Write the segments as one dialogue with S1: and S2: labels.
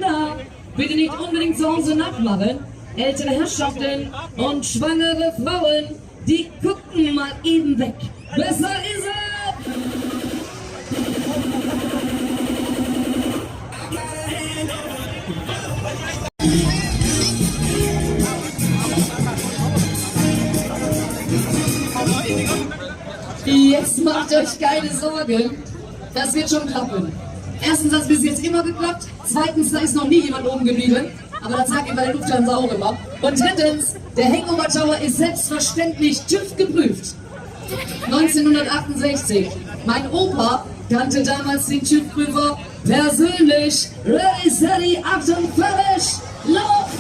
S1: Da, bitte nicht unbedingt zu Hause nachmachen. Ältere Herrschaften und schwangere Frauen, die gucken mal eben weg. Besser ist es! Jetzt macht euch keine Sorgen. Das wird schon klappen. Erstens hat es bis jetzt immer geklappt. Zweitens, da ist noch nie jemand oben geblieben. Aber das sagt ihr bei der Lufthansa auch immer. Und drittens, der Hangover Tower ist selbstverständlich TÜV geprüft. 1968. Mein Opa kannte damals den TÜV-Prüfer persönlich. Ready, steady, Achtung, fertig, los!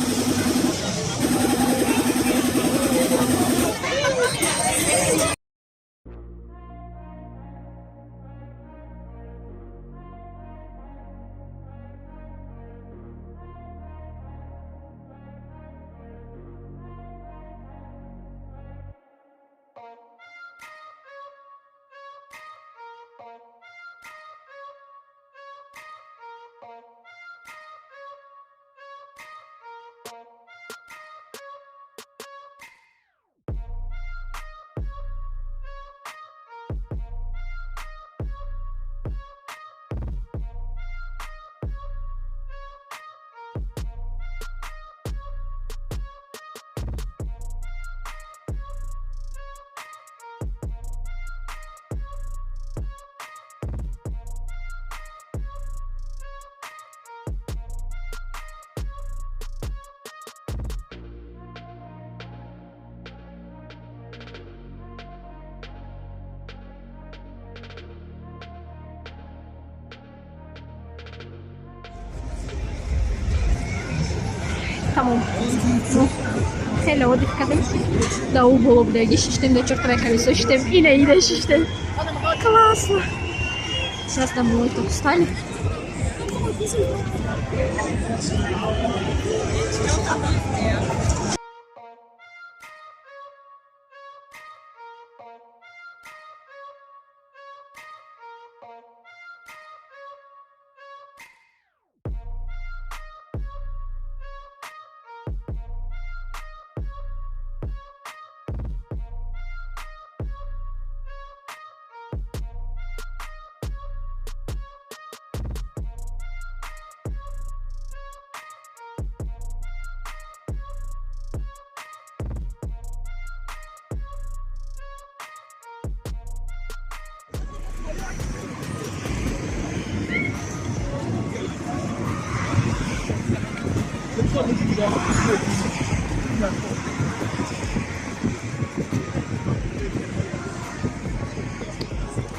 S2: Тамом, хеле отдых кардем. Да, у боло будаги шиштем, да чортовая колесо шиштем, ина ина шиштем. Классно. Сейчас домой только встали.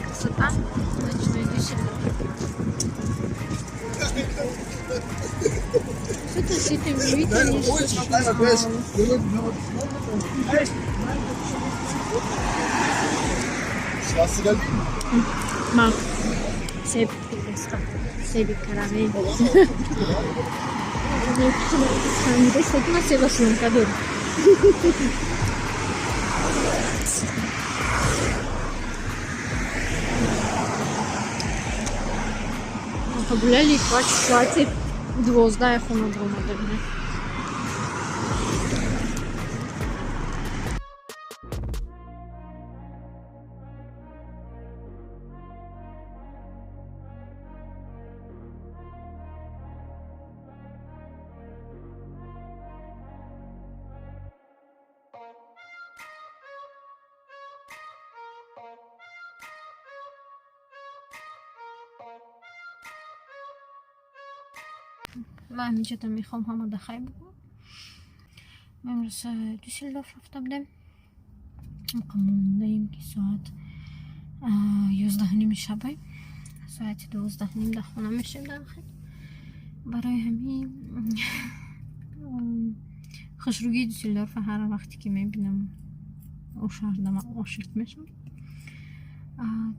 S2: Красота. Ночной Дюссельдорф. Что-то с этим удивительно. Ма себ себи карамел. Фаҳмида, себа съёмка дорем. Погуляли, хватит, соати 12 хона баромада будем. Ман ҳаминҷода мехоҳам ҳамада хайр бигӯям. Ма имрӯз Дюссельдорф рафта будем. Мондаем, ки соат 11:30 шабай. Соати 12:30 дар хона мешем дар охир. Барои ҳамин хушрӯгии Дюссельдорфа ҳар вақте ки мебинам, о шаҳрда ман ошиқ мешавам.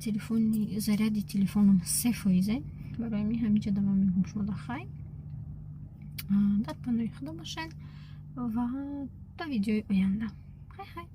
S2: Телефони, заряди телефонам 3%. Барои ҳамин ҳаминҷода ман мегӯям шумода хайр, дар паноҳи Худо бошед ва то видеои оянда. Хай, хай.